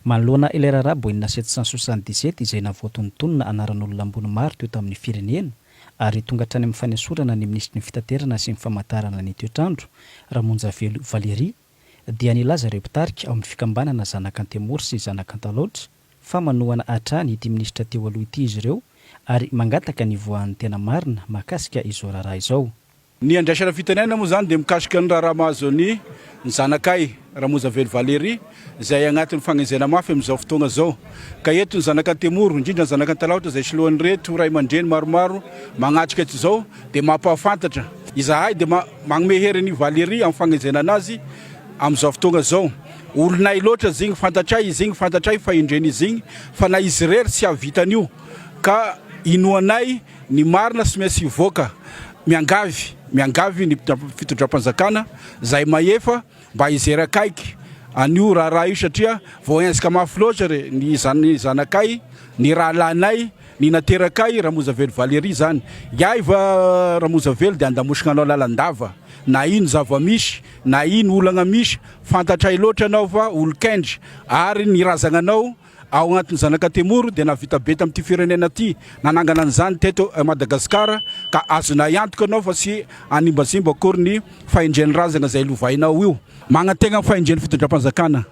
Manoloana ilay raharaha Boeing 777 izay nahavoatonontonona anaran'olona ambony maro teo tamin'ny firenena ary tonga hatrany amin'ny fanesorana ny minisitry ny fitaterana sy ny famantarana ny toetr'andro, Ramonjavelo Valérie, dia nilaza ireo mpitarika ao amin'ny fikambanana Zanak'Antemoro sy Zanak'Antalaotra fa manohana hatrany ity minisitra teo aloha ity izy ireo ary mangataka ny hivoahan'ny tena marina mahakasika izao raharaha izao. Ny andraisana fitenenana moa izany dia mikasika ny raharaha mahazo ny zanakay Ramozavelo Valérie izay agnatin'ny fagnenjehana mafy amin'izao fotoagna izao. Ka eto ny zanak'Antemoro, indrindra ny zanak'Antalaotra izay soloan'ireto ray aman-dreny maromaro magnatrika eto izao dia mampahafantatra izahay dia magnome hery an'i Valérie amin'ny fagnenjehana anazy amin'izao fotoagna izao. Olonay loatra izy igny, fantatray izy igny, fantatray fahendren'izy igny fa na izy irery tsy hahavita an'io ka inoanay Ny marina sy maintsy hivoaka. Miangavy, miangavy ny fitondram-panjakana izay mahefa mba hijery akaiky an'io raharaha io satria voahenjika mafy loatra re ny zanakay, ny rahalahinay, ny naterakay Ramozavelo Valérie izany. Iay va Ramozavelo dia andamosina anao lalandava na ino zava-misy na ino olagna misy, fantatray loatra anao fa olon-kendry ary ny razagnanao Ao agnatin'ny zanak'Antemoro dia nahavita be tamin'ity firenena ity, nanangana an'izany teto Madagasikara ka azonay antoka ianao fa tsy hanimbazimba akory ny fahendren'ny razana izay lovainao io. Magnantegna ny fahendren'ny fitondram-panjakana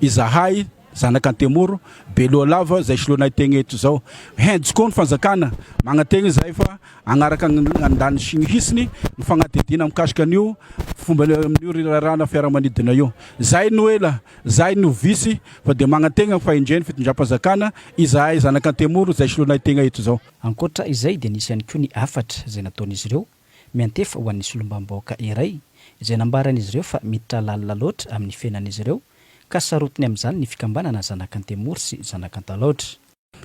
izahay zanak'Antemoro, Belohalava izay soloanay tegna eto izao. Henjy koa ny fanjakana, magnantegna izahay fa hagnaraka ny andaniny sy ny hisiny ny fagnadihadiana mikasika an'io fomba amin'io raharaha fiaramanidina io. Izay no ela Zahay no visy fa dia magnantegna ny fahendren'ny fitondram-panjakana izahay zanak'Antemoro izay soloinay tegna eto izao. Ankoatra izay dia nisy ihany koa ny hafatra izay nataon'izy ireo miantefa ho an'ny solombavambahoaka iray izay nambaran'izy ireo fa miditra lalina loatra amin'ny fiainan'izy ireo ka sarotiny amin'izany ny fikambanana Zanak'Antemoro sy Zanak'Antalaotra.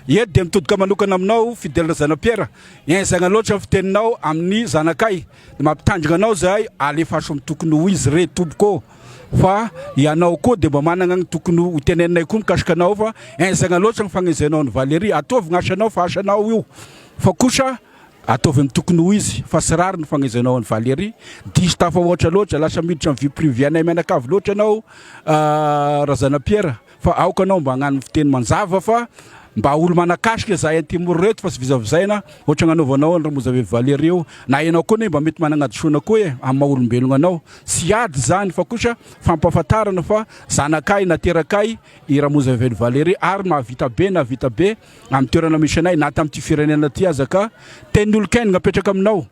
Eto dia mitodika manokana aminao Fidèle Razanapiera, henzagna loatra ny fiteninao amin'ny zanakay, dia mampitandrina anao zahay alefaso amin'ny tokony ho izy re tompoko ô, fa ianao koa dia mba managna ny tokony ho teneninay koa mikasika anao fa henzagna loatra ny fagnezenao an'i Valérie, ataovy ny asanao fa asanao io, fa kosa ataovy amin'ny tokony ho izy fa tsy rariny ny fagnezenao an'i Valérie, diso tafahoatra loatra, lasa miditra amin'ny vie privée anay mianakavy loatra ianao Razanapiera. Fa aoka anao mba hagnano fiteny manjava fa mba olo manakasika zahay antimoro reto fa tsy vizavizaina ohatra agnanaovanao an'i Ramozavevy Valérie io na enao koa anie mba mety managna hadisoana koa e amin'ny maha olombelogna anao tsy ady zany fa kosa fampahafantarana fa zanakay naterakay i Ramozavevy Valérie ary mahavita be nahavita be amin'ny toerana misy anay na tamin'ity firenena ty aza ka tenin'olon-kendry napetraka aminao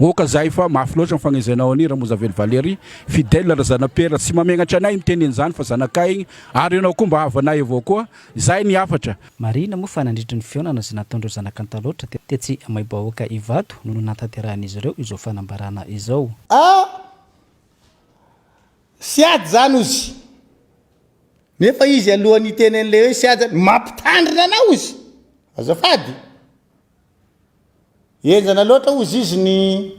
Oka zay fa mafy loatra ny fagnezenao ani Ramozavelo Valery, Fidèle Razanapera, tsy mamegnatra anay miteny an'izany fa zanakay igny ary enao koa mba havanay avao koa, zay ny hafatra. Marihina moa fa nandritry ny fihaonana izay nataon'ireo zanak'Antalaotra tetsy Amaibahoaka Ivato no nanatanterahan'izy ireo izao fanambarana izao. A! Siady zany ozy. Nefa izy alohan'ny hiteny an'ilay hoe siady zany, mampitandrina anao ozy. Azafady. Henjana loatra hozy izy ny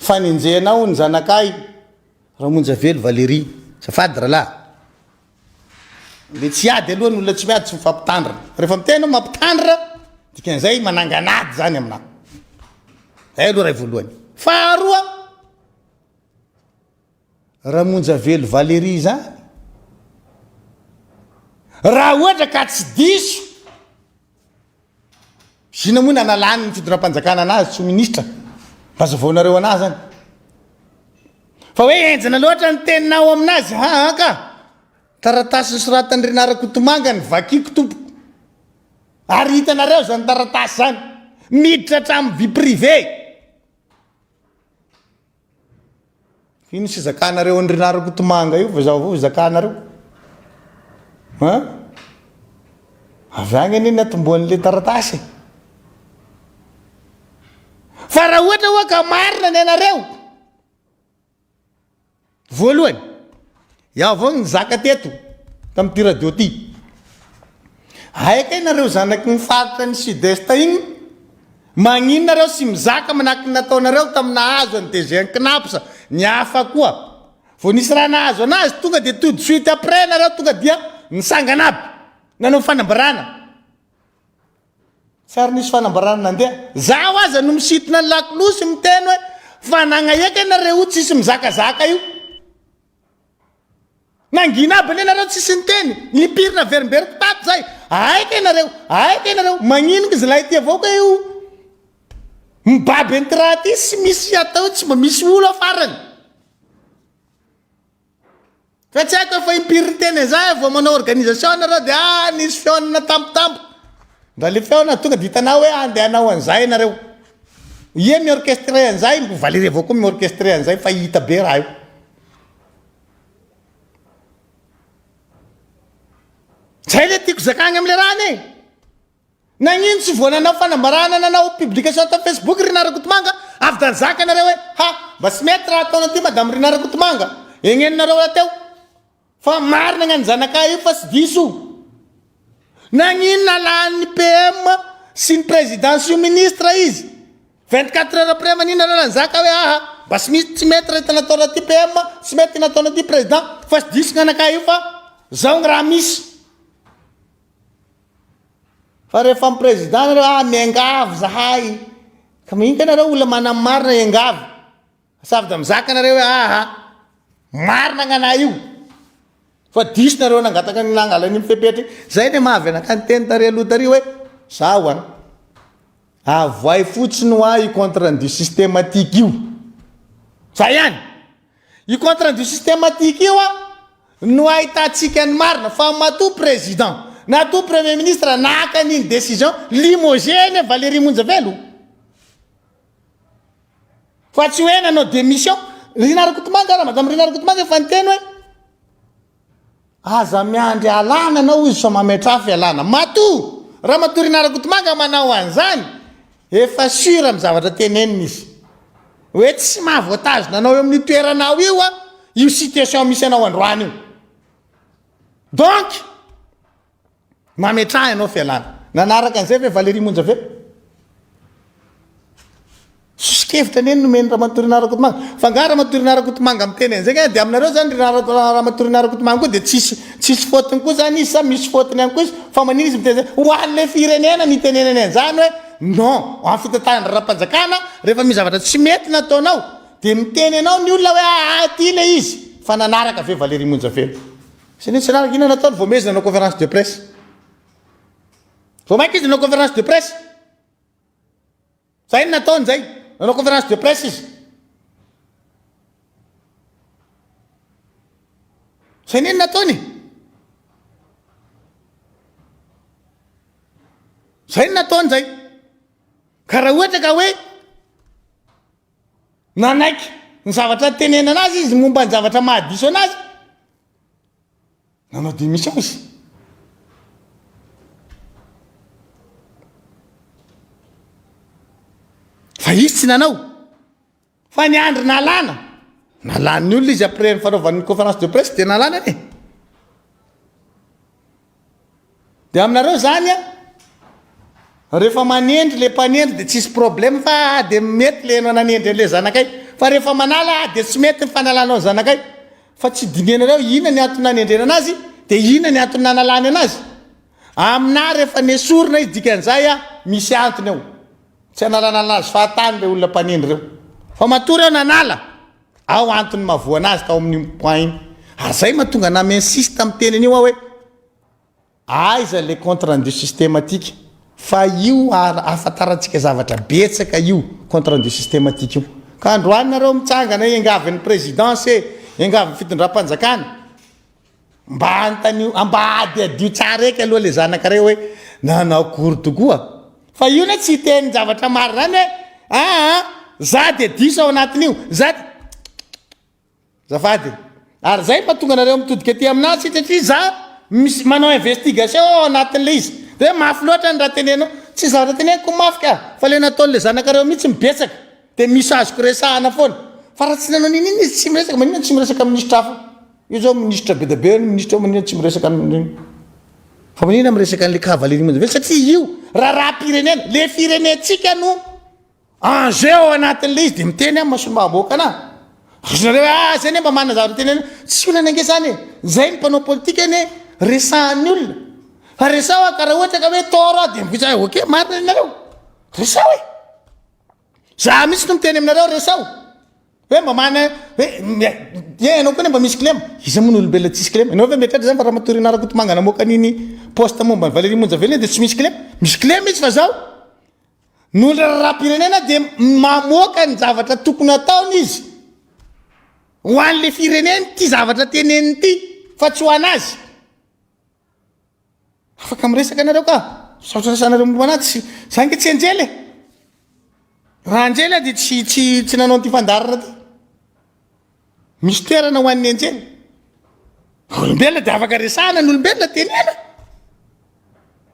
fanenjehanao ny zanakay Ramonjavelo Valérie. Azafady rahalahy. Le tsy hiady aloha ny olona tsy miady tsy mifampitandrina. Rehefa miteny aho mampitandrina, dikan'izay manangan'ady zany aminà. Zay aloha ray voalohany. Faharoa, Ramonjavelo Valérie izany, raha ohatra ka tsy diso, zina moa nanalany ny fitondram-panjakana anazy tsy ho ministra, mba azavaonareo anazy zany. Fa hoe henjana loatra ny teninao aminazy, haa ka, taratasy nosoratan'i Rinah Rakotomanga ny vakiko tompoko. Ary hitanareo zany taratasy zany, miditra hatramin'ny vie privée. Ino fizakanareo an'i Rinah Rakotomanga io fa zaho avao fizakanareo? Hein? Avy agny anie ny atombohan'le taratasy e. Fa raha ohatra hoa ka marina ny anareo, Voalohany, iaho avao nizaka teto tamin'ity radio ty. Hay kay nareo zanaky ny faritra ny sud est igny, magnino nareo sy mizaka manahaky ny nataonareo tamin'ny nahazo an'i DG an'i Cnaps, ny hafa koa. Vao nisy raha nahazo anazy tonga dia tout de suite après nareo tonga dia nisangana aby, nanao fanambarana. Tsy ary nisy fanambarana nandeha. Zaho aza no misintona ny lakolosy miteny hoe fanagna eky ianareo io tsisy mizakazaka io. Nangina aby anie nareo tsisy niteny, impiry naverimberiko tato zay, ay kay nareo, ay kay nareo, magnino izy lahy ty avao kay io mibaby an'ity raha ty sy misy atao tsy mba misy olo afarany. Fa tsy haiko efa impiry niteny an'izay vao manao organisation nareo de ah nisy fihaonana tampotampoka. Ndra le fihaonana tonga de hitanao hoe andeha hanao an'izay nareo. Ie mi-orchestrer an'izay, mbo Valérie avao koa mi-orchestrer an'izay fa hita be raha io. Zay le tiako zakagna amle raha anie. Nagnino tsy vao nanao fanambarana nanao publication tam facebook Rinah Rakotomanga avy da nizaka nareo hoe ha mba tsy mety raha ataonao ty madame Rinah Rakotomanga egnenonareo rahateo fa marina gnany zanakay io fa tsy diso Nagnino nalahan'ny PM sy ny président sy io ministre izy 24 heures après magnino nareo nanjaka hoe aha mba tsy misy tsy mety raha nataonao ty PM tsy mety nataonao ty président fa tsy diso gnanakay io fa zao gny raha misy Fa rehefa ny président nareo ah miangavy zahay ka maninona kay nareo olona manana marina hiangavy sady da mizaka nareo hoe aha marina gnanah io fa diso nareo nangataka ny nangala an'iny fepetra iny zay le mahavy anakahy niteny tary aloha tary hoe zaho an avoay fotsiny hoa io compte rendu systématique io zay ihany Io compte rendu systématique io an no ahitantsika ny marina fa matoa président na toa premier ministre naka an'iny décision limogé anie Valérie Monjavelo fa tsy hoe nanao démission. Rina Rakotomanga, Madame Rina Rakotomanga efa niteny hoe Aza miandry alana anao izy fa mametraha fialana. Matoa Ramatoa Rinah Rakotomanga manao an'izany, efa sur amin'ny zavatra teneniny izy. Hoe tsy mahavoatazona anao eo amin'io toeranao io an, io situation misy anao androany io. Donc, Mametraha ianao fialana. Nanaraka an'izay ve Valérie Monja ve? Soso-kevitra anie no nomen'i Ramatoa Rinah Rakotomanga. Fa angaha Ramatoa Rinah Rakotomanga miteny an'izay nga dia aminareo zany ry Ramatoa Rinah Rakotomanga koa dia tsisy tsisy faute-ny koa zany izy sa misy faute-ny ihany koa izy? Fa manino izy miteny zay? Ho an'ilay firenena no itenenany an'izany hoe non amin'ny fitantanana raharaham-panjakana rehefa misy zavatra tsy mety nataonao dia miteny anao ny olona hoe aa ity ilay izy. Fa nanaraka ve Valérie Monja Velona? Tsy nisy raha inona nataony vao maizy nanao conférence de presse. Vao mainka izy nanao conférence de presse. Zay no nataony zay. Nanao conférence de presse izy. Zay neny nataony. Zay no nataony zay. Ka raha ohatra ka hoe Nanaiky ny zavatra tenenana azy izy momba ny zavatra mahadiso anazy. Nanao démission izy. Fa izy tsy nanao. Fa niandry nalana. Nalan'ny olona izy après ny fanaovany conférence de presse dia nalana anie. De aminareo zany a, rehefa manendry le mpanendry de tsisy problème fa ah de mety le enao nanendry an'le zanakay, fa rehefa manala ah de tsy mety ny fanalanao ny zanakay, fa tsy dinihanareo inona ny antony nanendrena anazy de inona ny antony nanalany anazy, aminah rehefa nesorina izy dikan'izay ah misy antony ao, tsy analanala azy fahatany le olona mpanendry reo, fa matoa reo nanala ao antony mahavoa anazy tao amin'iny point iny, ary zay mahatonga anah mi-insiste miteny an'io aho hoe. Aiza le compte rendu systématique fa io ary ahafantarantsika zavatra betsaka io compte rendu systématique io. Ka androany nareo mitsangana iangavin'ny présidence e, iangavin'ny fitondram-panjakana mba anontanio, mba adiadio tsara eky aloha le zanakareo hoe nanao akory tokoa. Fa io ne tsy hiteny zavatra marina zany hoe aa za de diso ao anatin'io, za. Azafady e. Ary zay mahatonga anareo mitodika aty aminahy satria za misy manao investigation ao anatin'le izy. De hoe mafy loatra ny raha tenenao. Tsy zavatra teneniko mafy ka, fa le nataon'le zanakareo mihitsy no betsaka. De misy azoko resahana foana. Fa raha tsy nanao n'inon'inona izy tsy miresaka, maninona tsy miresaka minisitra hafa? Io zao minisitra be dia be, minisitra io maninona tsy miresaka an'ireny? Fa maninona miresaka an'le cavalerie mondiale? Satria io raharaham-pirenena, le firenentsika no En jeu ao anatin'ilay izy dia miteny aho masom-bahoaka anah. Ry zareo hoe ah zay anie mba manana zavatra tenenina. Tsy olana ange zany e. Zay ny mpanao politika anie resahan'ny olona. Fa resaho aho ka raha ohatra ka hoe tort aho dia mivoitra hoe ok marina ny anareo. Resaho e. Za mihitsy no miteny aminareo resaho. Hoe mba mana hoe ye ianao koa anie mba misy kilema. Iza moa ny olombelona tsisy kilema? Ianao ve mieritreritra zany fa Ramatoa Rinah Rakotomanga namoaka an'iny post momba an'i Valérie Monjavelona iny dia tsy misy kilema? Misy kilema izy fa zao noho ny raharaham-pirenena dia mamoaka ny zavatra tokony hataony izy ho an'le fireneny ity zavatra teneniny ity fa tsy ho an'azy. Afaka miresaka nareo ka. Misaotra rasanareo momba anahy tsy za nge tsy anjely e. Raha anjely aho dia tsy tsy tsy nanao an'ity fandaharana ty. Misy toerana ho an'ny anjely. Olombelona dia afaka resahana ny olombelona tenena.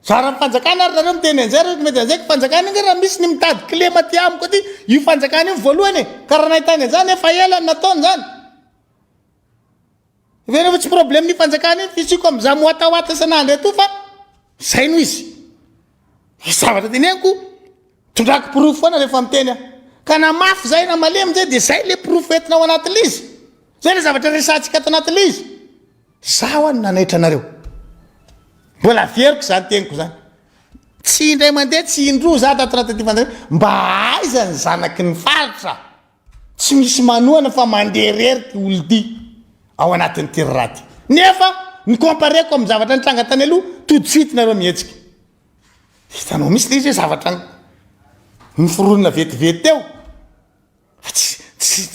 Zara ny fanjakana ary nareo miteny an'izay ary mety an'izay fanjakana io raha misy ny mitady kilema aty amiko aty io fanjakana io voalohany e. Ka raha nahitany an'izany efa ela ny nataony zany. Heverina fa tsy problème ny fanjakana iny fisiako amin'izaho miwatawata isan'andro eto fa zay no izy. Misy zavatra teneniko, tondrako porofo foana rehefa miteny aho. Ka na mafy zay na malemy zay dia zay le porofo entina ao anatin'ilay izy. Zay le zavatra resahantsika ato anatin'ilay izy. Zaho aho no nanaitra anareo. Mbola averiko izany teniko izany. Tsy indray mandeha, tsy indroa za tato anatin'ity fanjakana, mba aiza ny zanaky ny faritra? Tsy misy manohana fa mandeha irery ty olona ty ao anatin'ity raharaha ty. Nefa ny compareko amin'ny zavatra nitranga tany aloha, tout de suite nareo mihetsika. Hitanao mihitsy le izy hoe zavatra noforonina vetivety teo. Fa tsy tsy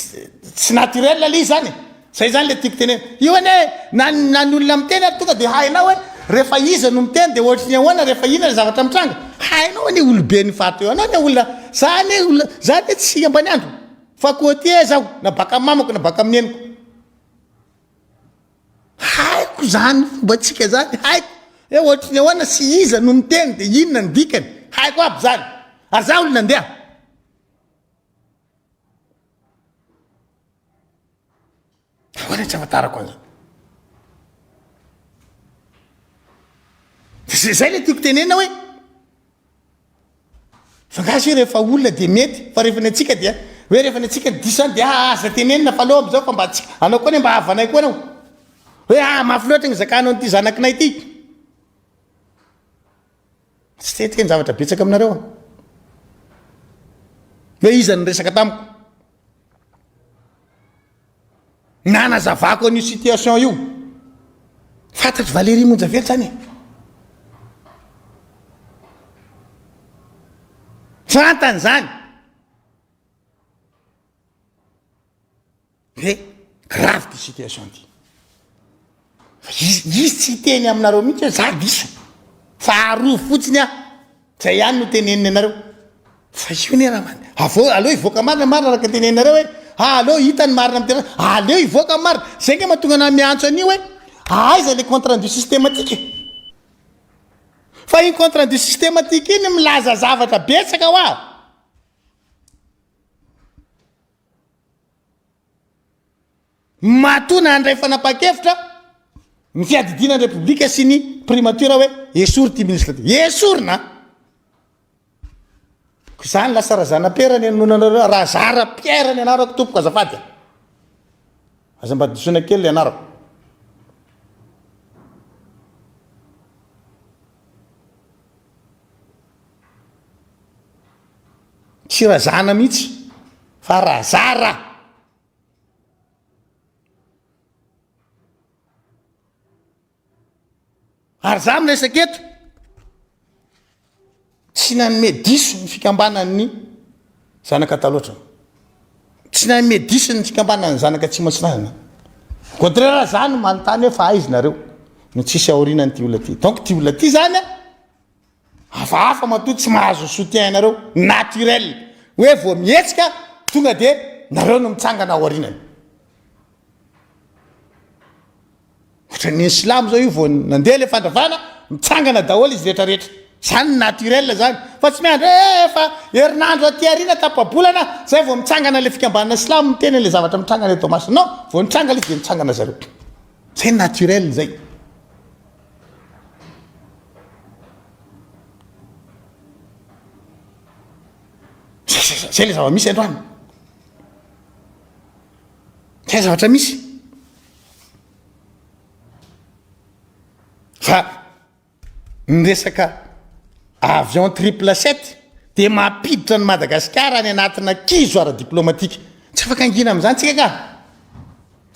tsy naturel le izy zany e. Zay zany le tiako tenena. Io anie na na ny olona miteny ary tonga de hainao hoe rehefa iza no miteny de ohatry ny ahoana rehefa inona le zavatra mitranga. Hainao anie olobe ny faritra io. Anao anie olona za anie olona za anie tsy ambaniandro fa côtier zaho na baka amin'ny mamako na baka amin'ny neniko. Haiko zany fombantsika zany haiko hoe ohatry ny ahoana sy iza no miteny de inona ny dikany. Haiko aby zany. Ary za olona nandeha. Ahoana tsy ahafantarako an'izany? Zay zay le tiako tenenina hoe fa nga zay rehefa olona dia mety fa rehefa ny antsika dia hoe rehefa ny antsika ny diso zany dia ah, aza tenenina fa aleo am'izao fa mba tsy anao koa anie mba havanay koa anao hoe ah mafy loatra ny zakanao an'ity zanakinay ity. Tsy te hiteny zavatra betsaka aminareo aho. Hoe iza no niresaka tamiko. Nanazavako an'io situation io. Fantatr'i Valérie Monjavelo zany e. Fantany zany. Hoe grave ty situation ty. Fa izy izy tsy hiteny aminareo mihitsy hoe za diso. Fa arovy fotsiny aho. Zay ihany no teneniny anareo. Fa io anie raha man- avô aleo hivoaka marina marina araka ny teneninareo hoe ah aleo hita ny marina amin'ny tena aleo hivoaka ny marina. Zay nge mahatonga anah miantso an'io hoe aiza le compte rendu systématique e. Fa iny compte rendu systématique iny milaza zavatra betsaka hoa. Matoa nandray fanapahan-kevitra ny fiadidiana ny Repoblika sy ny Primature hoe esory ity ministra ity. Esorina! Ko izany lasa Razanapera ny anononanareo, Razara Pierre ny anarako tompoko azafady a. Aza mba disoina kely le anarako. Tsy razana mihitsy fa razara. Ary za miresaka eto tsy nanome diso ny fikambanan'ny zanaka taloatra. Tsy nanome diso ny fikambanan'ny zanaka atsimo atsinanana. Au contraire za no manontany hoe fa aiza nareo no tsisy aorianan'ity olona ty. Donc ty olona ty zany a Hafahafa matoa tsy mahazo soutien nareo naturel hoe vao mihetsika tonga de nareo no mitsangana ao aorianany. Ohatran'ny ny silamo zao io vao nandeha le fandravana mitsangana daholo izy rehetra rehetra. Zany naturel zany fa tsy miandry hoe efa herinandro aty aoriana tapa-bolana zay vao mitsangana le fikambanana silamo miteny le zavatra mitrangana eto Toamasina. Non, vao nitranga le izy de mitsangana zareo. Zay naturel zay. Zay le zava-misy androany. Zay zavatra misy. Fa ny resaka avion triple sept dia mampiditra an'i Madagasikara any anatina kizo ara-diplomatika. Tsy afaka hangina amin'izany tsika ka.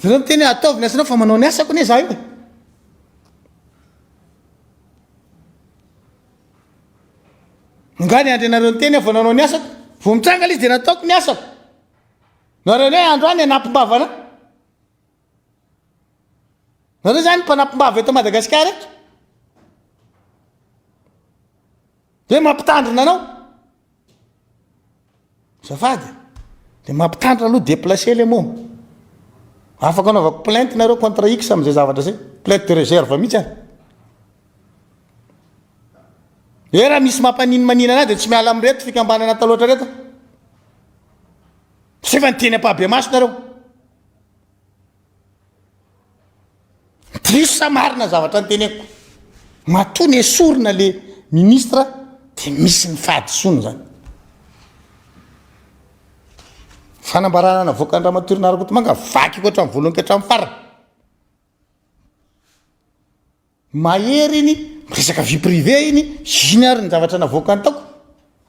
Zareo miteny hoe ataovy ny asanao fa manao ny asako anie za io e. Nga niandry anareo niteny aho vao nanao ny asako? Vao mitranga ilay izy dia nataoko ny asako. Nareo indray androany hanampim-bava anah. Nareo zany mpanampim-bava eto Madagasikara eto. Hoe mampitandrina anao. Azafady, le mampitandrina aloha déplacer le mot. Afaka anaovako plainte nareo contre X am'zay zavatra zay. Plainte de réserve mihitsy aho. Hoe raha misy mampaninomanina anah de tsy miala amin'ireto fikambanana taloatra reto. Tsy efa niteny ampahibemaso nareo. Diso sa marina zavatra noteneniko? Matoa nesorina le ministre de misy ny fahadisoana zany. Fanambarana navoakan'i Ramatoa Rinah Rakotomanga vakiko hatramin'ny voalohany ka hatramin'ny farany. Mahery iny, miresaka vie privée iny, iny ary ny zavatra navoakany taoko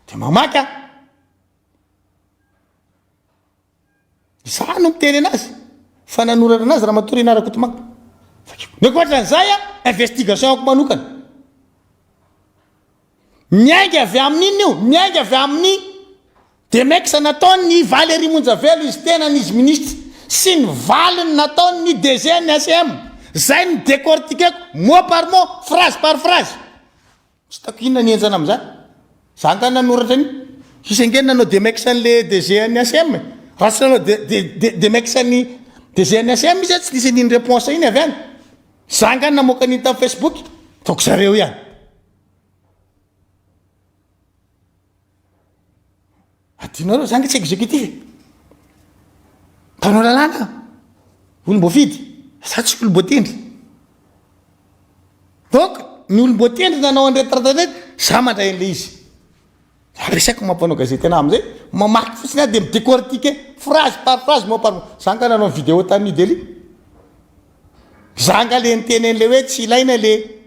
de mamaky aho. Izaho no miteny anazy fa nanoratra anazy Ramatoa Rinah Rakotomanga. Vakiko. Ny ankoatran'izay a, investigation-ko manokana. Miainga avy amin'inona io? Miainga avy amin'ny demex nataon'i Valérie Monjavelo izy tenany izy minisitra sy ny valiny nataon'ny DG ny ACM. Zay no décortiquer-ko mot par mot, phrase par phrase. Tsy hitako inona ny henjana amin'izany. Za angaha nanoratra an'io? Izy ange no nanao demex an'le DG an'ny ACM e. Raha tsy nanao demex an'ny DG an'ny ACM izy tsy nisy an'iny réponse iny avy any. Za angaha namoaka an'iny tamin'ny Facebook? Ataoko zareo ihany. Adinonareo, za ange tsy executif e. Mpanao lalàna aho. Olom-boafidy. Za tsy olom-boatendry. Donc, ny olom-boatendry nanao an'ireto taratasy ireto, za mandray an'ilay izy. Ampiasaiko maha mpanao gazety anahy amin'izay, mamaky fotsiny aho dia mi-décortiquer phrase par phrase, mot par mot. Za angaha nanao vidéo tany New Delhi? Za angaha le niteny an'ilay hoe tsy ilaina le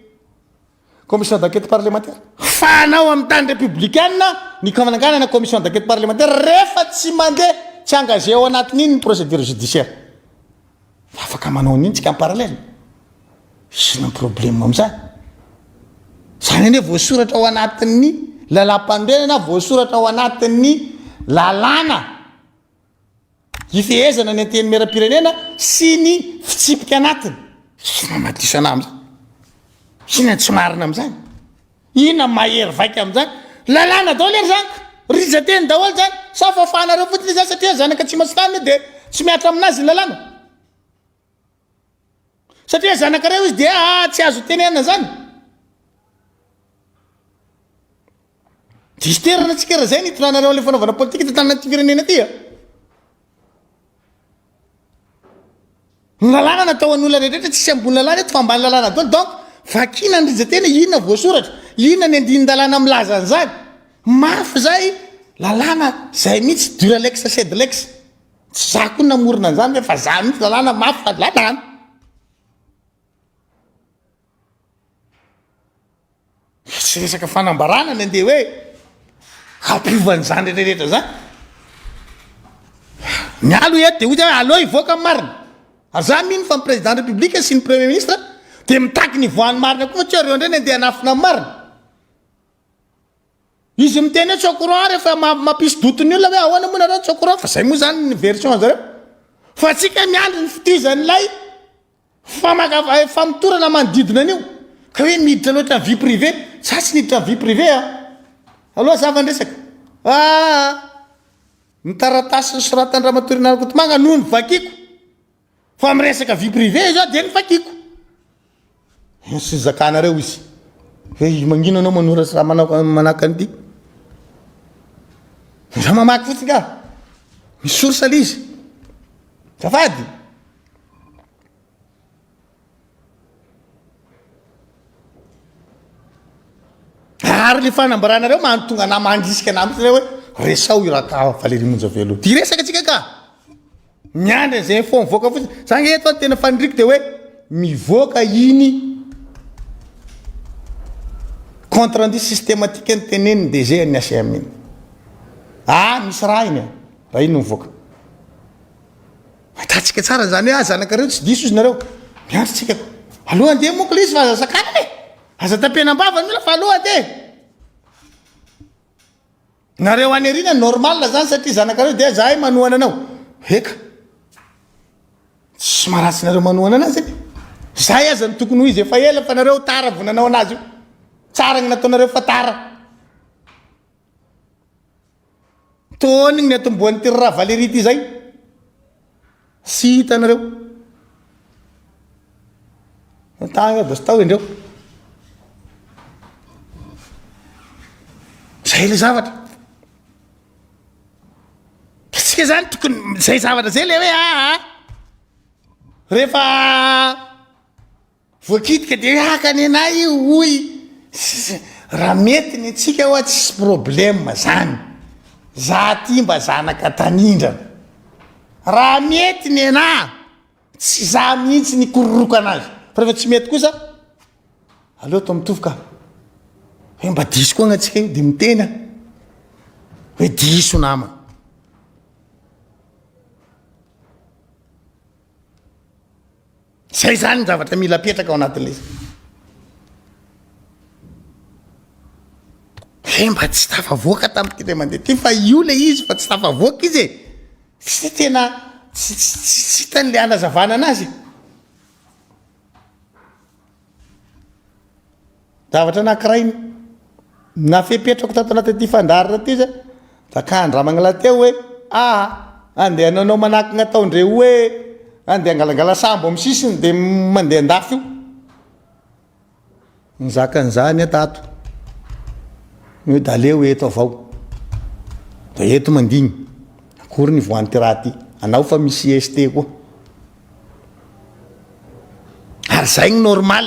Commission d'enquête parlementaire. Fanao amin'ny tany républicaine ny fananganana commission d'enquête parlementaire rehefa tsy mandeha, tsy engagé ao anatin'iny ny procédure judiciaire. Afaka manao an'iny tsika en parallèle. Inona ny problème amin'izany? Izany anie voasoratra ao anatin'ny lalàmpanorenana, voasoratra ao anatin'ny lalàna. Hifehezana ny Antenimierampirenena sy ny fitsipika anatiny. Inona mahadiso anah amin'izany? Inona tsy marina amin'izany? Inona mahery vaika amin'izany? Lalàna daholo ery zany ka! Rijan-teny daholo zany! Sa fafahanareo fotsiny izany satria zanaka Atsimo-Atsinanana io dia tsy mihatra aminazy ny lalàna? Satria zanakareo izy dia ah, tsy azo tenenina zany? Diso toerana tsika raha zay ny hitondranareo an'ilay fanaovana politika eto an-tanan'ity firenena ity a. Ny lalàna natao an'olona rehetra tsisy ambony lalàna eto fa ambany lalàna daholo donc vakina ny rijan-teny inona voasoratra, inona ny andinin-dalàna milaza an'izany. Mafy zay lalàna zay mihitsy dura lex sed lex. Tsy za koa namorona an'izany fa za mihitsy lalàna mafy fa lalàna. Tsy resaka fanambarana ny andeha hoe hampiova an'izany rehetra rehetra zany. Ny alo eto de hoy hoe aleo hivoaka ny marina. Ary za mino fa ny président république sy ny premier ministre de mitaky ny hivoahan'ny marina koa fa tsy hoe reo indray ny andeha hanafina ny marina. Izy miteny hoe tsy au courant rehefa mampisy doute ny olona hoe ahoana moa nareo tsy au courant fa zay moa zany ny version zareo. Fa tsika miandry ny fitohizan'ilay Famaka eh, famotorana manodidina an'io ka hoe miditra loatra ny vie privée, za tsy niditra ny vie privée a! Aloha zava ny resaka aa! Ny taratasy nosoratan-dRamatoa Rinah Rakotomanga no novakiko fa miresaka vie privée izy dia novakiko. Sy zakanareo izy hoe mangina anao manoratra raha manahaka an'ity. Za mamaky fotsiny ka, misy source le izy. Azafady. Ary le fanambaranareo mahatonga anah mandrisika anah mihitsy hoe resao io raka Valérie Monjavelo io. Hiresaka tsika ka. Miandry an'izay info mivoaka fotsiny. Za nge eto tena faniriako de hoe mivoaka iny compte rendu systématique ny tenenin'ny DG an'ny ACM iny. Ah misy raha iny e. Raha iny no mivoaka. Hitantsika tsara zany hoe ah zanakareo tsy diso izy nareo. Miandry tsika. Aloha andeha monko le izy fa aza sakanana e. Aza tapenam-bava ny olona fa aloha andeha. Nareo any aoriana normal zany satria zanakareo dia zahay manohana anao. Eka. Tsy maharatsy nareo manohana anazy e. Zay aza no tokony ho izy efa ela fa nareo tara vao nanao anazy io. Tsara ny nataonareo fa tara. Tony ny atombohan'ity ra Valérie ity zay. Tsy hitanareo. Tany aby tao indreo. Zay le zavatra. Tsika zany tokony zay zavatra zay le hoe aa ah, ah. rehefa Voakitika dia hoe haka nenay io hoy raha mety ny antsika hoa tsisy problème zany za ty mba zanaka tanindrana raha mety nenah tsy za mihitsy ny hikororoka anazy fa rehefa tsy mety kosa aleo atao mitovy ka hoe mba diso koa gn'antsika io de miteny aho hoe diso nama. Zay zany ny zavatra mila apetraka ao anatin'ilay izy. He mba tsy tafavoaka tamin'ity indray mandeha ity fa io le izy fa tsy tafavoaka izy e. Tsy tena tsy tsy tsy hitany le hanazavana anazy. Zavatra anankiray nafepetrako tato anatin'ity fandaharana ity zay, da ka andramagna lahateo hoe aa andeha hanaonao manahaky ny ataondreo hoe andeha hangalangala sambo amin'ny sisiny de mandeha andafy io. Nizaka an'izany aho tato hoe da aleo eto avao, da eto mandigny, akory ny voan'ity raha ty, anao fa misy IST koa. Ary zay ny normal.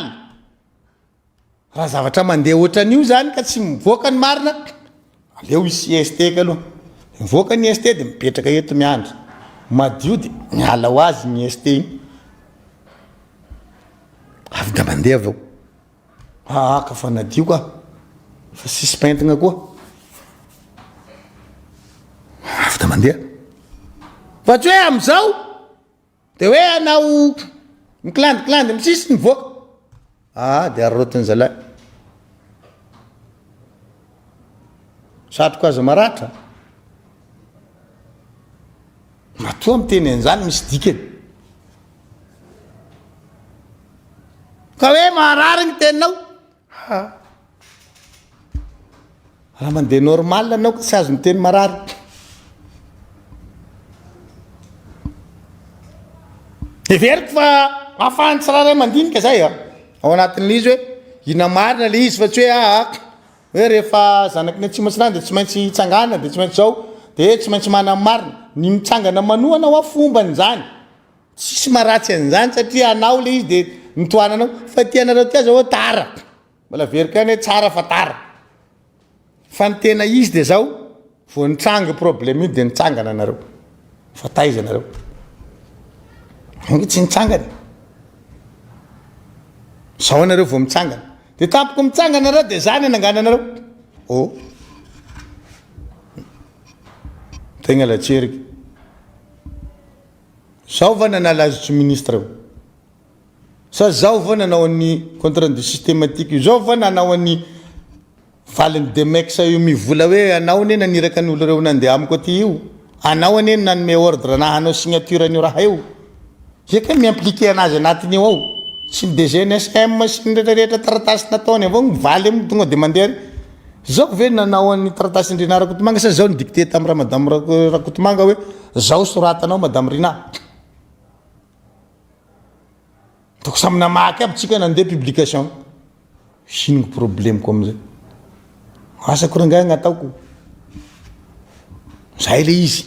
Raha zavatra mandeha ohatran'io zany ka tsy mivoaka ny marina, aleo hisy IST eky aloha. Mivoaka ny IST de mipetraka eto miandry. Madio de miala ho azy ny IST iny. Avy da mandeha avy eo. Aa ka fa nadio ka, fa tsisy pentina koa. Avy da mandeha. Fa tsy hoe am'zao. De hoe hanao miklandiklandy amin'ny sisiny mivoaka. Ah de araraotin'ny zalahy. Satroko aza maratra. Matoa miteny an'izany misy dikany. Ka hoe maharary ny teninao. Ha. Raha mandeha normal anao ka tsy azo miteny marary. Heveriko fa ahafahan'ny tsirairay mandinika zay a. Ao anatin'ilay izy hoe inona marina ilay izy fa tsy hoe aa hoe rehefa zanaky ny atsimo atsinanana dia tsy maintsy hitsangana dia tsy maintsy zao dia tsy maintsy manamarina. Ny mitsangana manohana hoa fombany izany. Tsisy maharatsy an'izany satria anao le izy de mitohananao fa ty anareo ty aza hoa tara. Mbola averiko ihany hoe tsara fa tara. Fa ny tena izy de zao, vao nitranga io problème io de nitsangana nareo. Fa taiza nareo? Ange tsy nitsangana. Zao nareo vao mitsangana. De tampoka mitsangana nareo de za ny anangananareo. Oh. Tegna latseriky. Zao va nanala azy tsy ministre io? Sa zao va nanao an'ny compte rendu systématique io? Zao va nanao an'ny valin'ny Demex io mivola hoe anao anie naniraka ny olo reo nandeha amiko aty io? Anao anie no nanome ordre na hanao signature an'io raha io? Zay kay mi-impliquer anazy anatin'io ao. Tsy ny DGNSM sy ny rehetra rehetra taratasy nataony avao mivaly aminy tonga de mandeha. Zao ve nanao an'ny taratasin-dry Rinah Rakotomanga sa zao ni-dicter tamin'i Ramadame Rakotomanga hoe zao soratanao Madame Rinah? Toko samy namaky aby tsika nandeha publication. Ino ny problème-ko amizay? Asako rangahy gn'ataoko. Zay le izy.